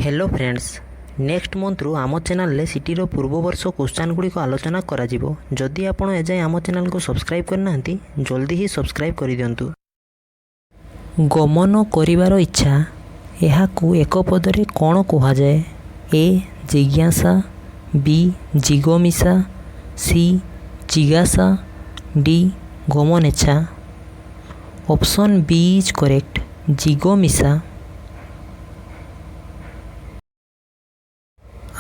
Hello friends, next ମନ୍ଥରୁ ଆମ ଚ୍ୟାନେଲରେ ସିଟିର ପୂର୍ବ ବର୍ଷ କ୍ୱେଶ୍ଚନ୍ ଗୁଡ଼ିକ ଆଲୋଚନା କରାଯିବ। ଯଦି ଆପଣ ଏଯାଏଁ ଆମ ଚ୍ୟାନେଲକୁ ସବସ୍କ୍ରାଇବ୍ କରିନାହାନ୍ତି, ଜଲ୍ଦି ହିଁ ସବସ୍କ୍ରାଇବ୍ କରିଦିଅନ୍ତୁ। ଗମନ କରିବାର ଇଚ୍ଛା, ଏହାକୁ ଏକ ପଦରେ କ'ଣ କୁହାଯାଏ? ଏ ଜିଜ୍ଞାସା, ବି ଜିଗମିଷା, ସି ଜିଗାସା, ଡି ଗମନେଚ୍ଛା। Option B is correct, ଜିଗମିଷା।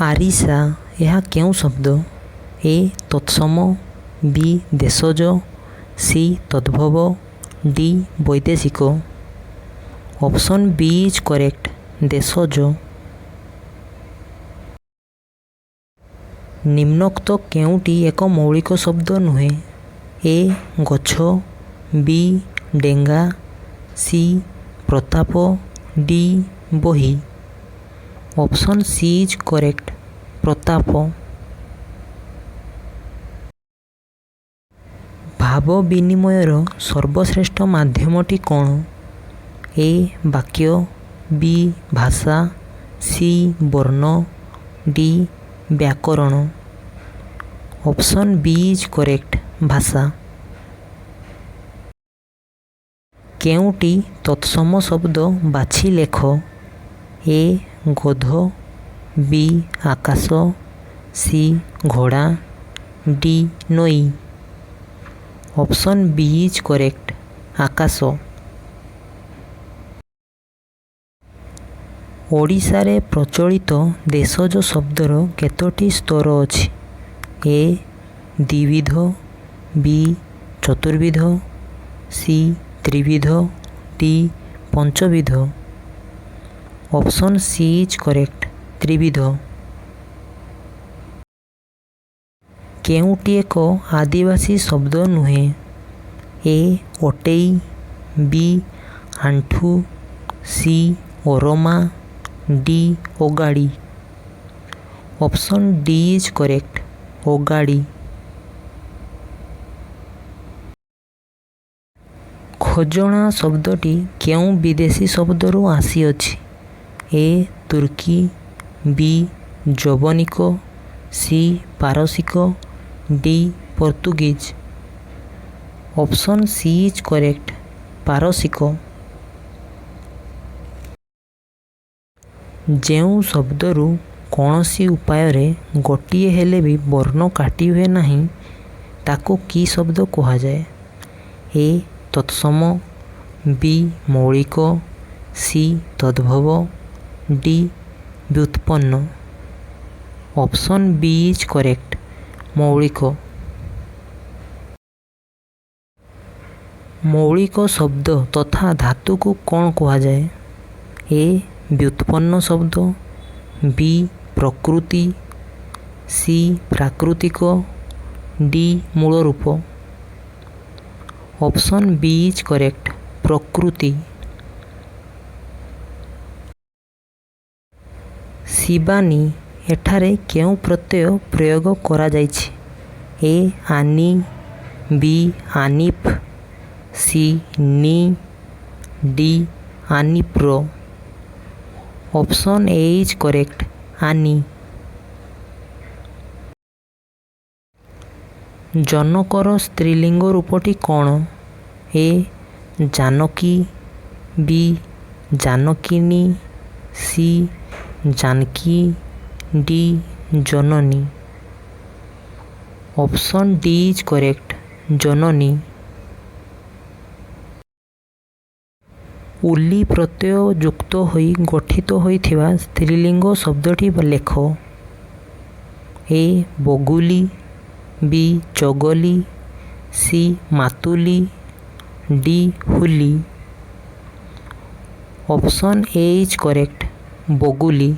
ଆରିସା, ଏହା କେଉଁ ଶବ୍ଦ? ଏ ତତ୍ସମ, ବି ଦେଶଜ, ସି ତଦ୍ଭବ, ଡି ବୈଦେଶିକ। Option B is correct, ଦେଶଜ। ନିମ୍ନୋକ୍ତ କେଉଁଟି ଏକ ମୌଳିକ ଶବ୍ଦ ନୁହେଁ? ଏ ଗଛ, ବି ଡେଙ୍ଗା, ସି ପ୍ରତାପ, ଡି ବହି। Option C is correct, Pratap. ଭାବ ବିନିମୟର ସର୍ବଶ୍ରେଷ୍ଠ ମାଧ୍ୟମଟି କ'ଣ? ଏ ବାକ୍ୟ, ବି ଭାଷା, ସି ବର୍ଣ୍ଣ, ଡି ବ୍ୟାକରଣ। Option B is correct, ଭାଷା। କେଉଁଟି ତତ୍ସମ ଶବ୍ଦ ବାଛି ଲେଖ? ଏ ଗଧ, ବି ଆକାଶ, ସି ଘୋଡ଼ା, ଡି ନଈ। Option B is correct, ଆକାଶ। ଓଡ଼ିଶାରେ ପ୍ରଚଳିତ ଦେଶଜ ଶବ୍ଦର କେତୋଟି ସ୍ତର ଅଛି? ଏ ଦ୍ୱିବିଧ, ବି ଚତୁର୍ବିଧ, ସି ତ୍ରିବିଧ, ଡି ପଞ୍ଚବିଧ। Option C is correct, ତ୍ରିବିଧ। କେଉଁଟି ଏକ ଆଦିବାସୀ ଶବ୍ଦ ନୁହେଁ? ଏ ଅଟେଇ, ବି ଆଣ୍ଠୁ, ସି ଓରମା, ଡି ଓଗାଡ଼ି। Option D is correct, ଓଗାଡ଼ି। ଖଜଣା ଶବ୍ଦଟି କେଉଁ ବିଦେଶୀ ଶବ୍ଦରୁ ଆସିଅଛି? ଏ ତୁର୍କୀ, ବି ଯବନିକ, ସି ପାରସିକ, D Portuguese. Option C is correct, ପାରସିକ। ଯେଉଁ ଶବ୍ଦରୁ କୌଣସି ଉପାୟରେ ଗୋଟିଏ ହେଲେ ବି ବର୍ଣ୍ଣ କାଟି ହୁଏ ନାହିଁ, ତାକୁ କି ଶବ୍ଦ କୁହାଯାଏ? ଏ ତତ୍ସମ, ବି ମୌଳିକ, ସି ତଦ୍ଭବ, ଡି ବ୍ୟୁତ୍ପନ୍ନ। Option B is correct, ମୌଳିକ। ମୌଳିକ ଶବ୍ଦ ତଥା ଧାତୁକୁ କ'ଣ କୁହାଯାଏ? ଏ ବ୍ୟୁତ୍ପନ୍ନ ଶବ୍ଦ, ବି ପ୍ରକୃତି, ସି ପ୍ରାକୃତିକ, D ମୂଳରୂପ। Option B is correct, ପ୍ରକୃତି। ଶିବାନୀ, ଏଠାରେ କେଉଁ ପ୍ରତ୍ୟୟ ପ୍ରୟୋଗ କରାଯାଇଛି? ଏ ଆନି, ବି ଆନିଫ୍, ସି ନି, ଡି ଆନିପ୍ର। Option A is correct, ଆନି। ଜନକର ସ୍ତ୍ରୀଲିଙ୍ଗ ରୂପଟି କ'ଣ? ଏ ଜାନକୀ, ବି ଜାନକିନୀ, ସି ଜାନକୀ, ଡି ଜନନୀ। Option D is correct, ଜନନୀ। ଉଲି ପ୍ରତ୍ୟୟ ଯୁକ୍ତ ହୋଇ ଗଠିତ ହୋଇଥିବା ସ୍ତ୍ରୀଲିଙ୍ଗ ଶବ୍ଦଟି ଲେଖ। ଏ ବଗୁଲି, ବି ଚଗଲି, ସି ମାତୁଲି, ଡି ହୁଲି। Option A is correct, ବଗୁଲି।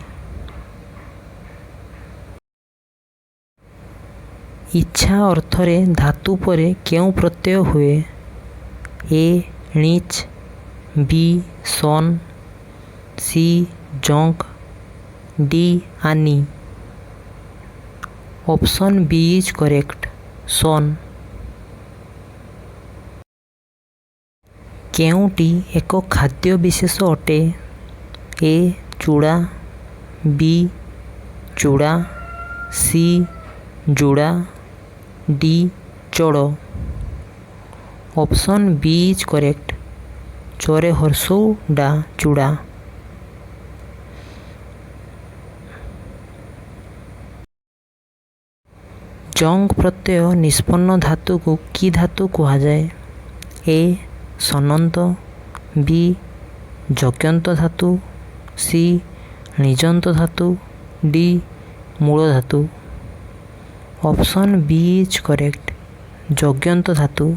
ଇଚ୍ଛା ଅର୍ଥରେ ଧାତୁ ପରେ କେଉଁ ପ୍ରତ୍ୟୟ ହୁଏ? ଏ ଣିଚ୍, ବି ସନ୍, ସି ଜଙ୍କ୍, ଡି ଆନି। Option B is correct, ସନ୍। କେଉଁଟି ଏକ ଖାଦ୍ୟ ବିଶେଷ ଅଟେ? ଏ ଚୂଡ଼ା, ବି ଚୂଡ଼ା, ସି ଯୋଡ଼ା, ଡି ଚଡ଼। Option B is correct. ଚରେ ହର୍ଷଉ ଡା, ଚୂଡ଼ା। ଜଙ୍ଗ ପ୍ରତ୍ୟୟ ନିଷ୍ପନ୍ନ ଧାତୁକୁ କି ଧାତୁ କୁହାଯାଏ? ଏ ସନନ୍ତ, ବି ଯଜ୍ଞନ୍ତ ଧାତୁ, ସି ଣିଜନ୍ତ ଧାତୁ, ଡି ମୂଳ ଧାତୁ। Option B is correct, ଯଜ୍ଞନ୍ତ ଧାତୁ।